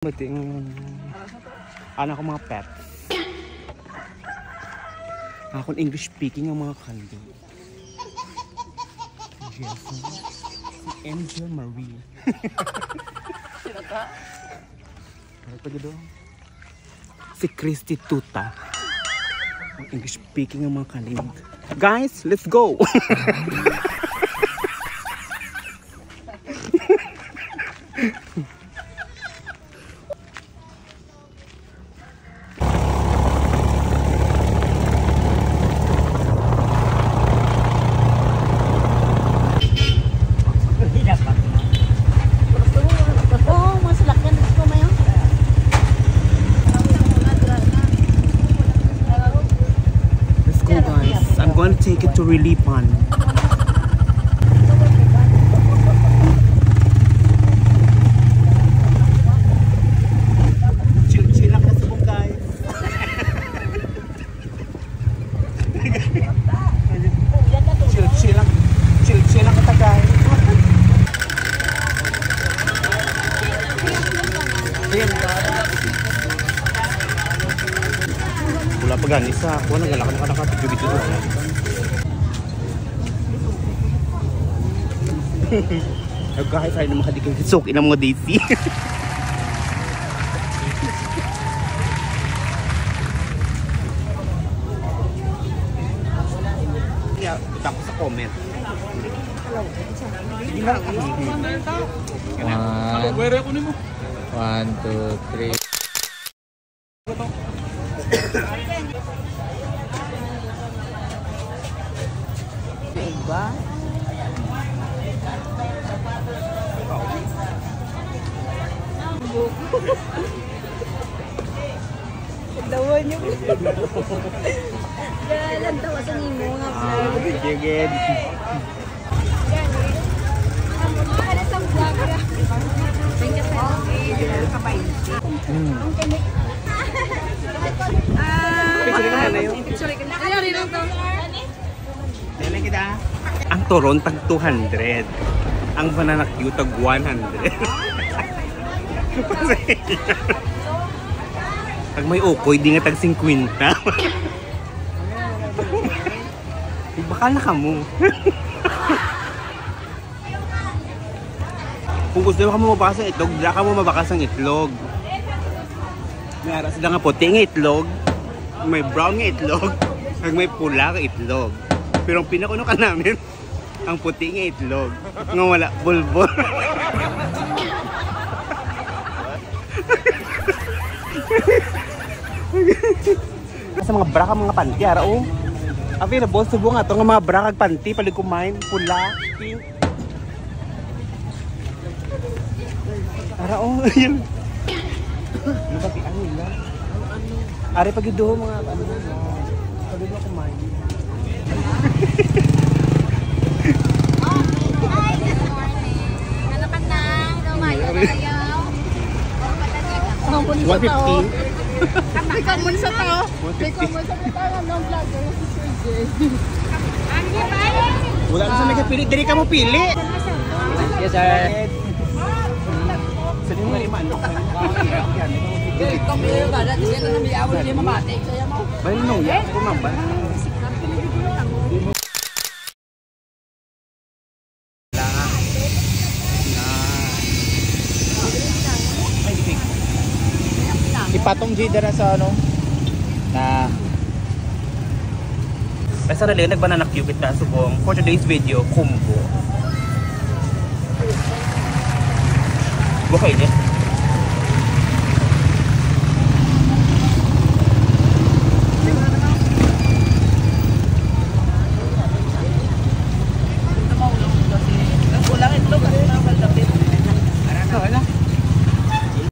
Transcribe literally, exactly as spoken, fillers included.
Mating, ano ako, mga pets. Akon English speaking ang mga kandi. Yes. Si Angel Marie. Sino ka? Ano pa gid, oh? Si Christy Tuta. Ang English speaking ang mga kandi. Guys, let's go! Oo, mga salakyan. Gusto mo yun? Let's go, guys. I'm going to take it to Relipan. Chill-chill lang sa subong, guys. Chill-chill lang. Chill-chill lang kita, guys. Ayan. Wala pa gani sa ako, nagalakad-lakad, video-video na. Nagkahay tayo ng mga dikit. Suki ng mga D C. Yeah, butang ko sa comment. One. One, two, three. Diba? Dawa niyo. Yan, ang tawa sa nimo nga vlog. Ah, sige, good. Thank you, sir. Mm. Ah, picture ka na. Ano, rin lang to. Dili kita. Ang turon tag two hundred. Ang banana cue tag one hundred. Pag may ukoy, di nga tag singkwenta. Bakal na kamo. Kung gusto mo kamo mabakal sang itlog, dira kamo mabakal sang itlog. May ara sila nga puti nga itlog, may brown nga itlog, kag may pula nga itlog. Pero ang pinakauna ka namin, ang puti nga itlog nga wala bulbol. Sa mga bra kag mga panty, ara, oh. Available subong ato nga mga bra kag panty, paligkumain, pula, pink. Ara, oh, yun. Nabatian nila. Ari pa gid, oh, mga ano. Sabi mo kumain. Hi, good morning. Ano ka na? Lumayo na kayo. One fifty. Ikaw mo sa tao. One fifty. Ikaw mo sa tao, no, vlogger, si Sir Jay. Wala na sa nagapili. Diri ka mo pili. Yes, sir. Sa lima, lima, ano? Ikaw, may wala. Dili na may awal, dili mamati. Kaya mo. Bali, no, ya. Ako, ma'am, ba? Ipatong G dira sa ano? Na. Ay, sa nalin, nagbanana cue kita, subong. For today's video, combo. Buka ini.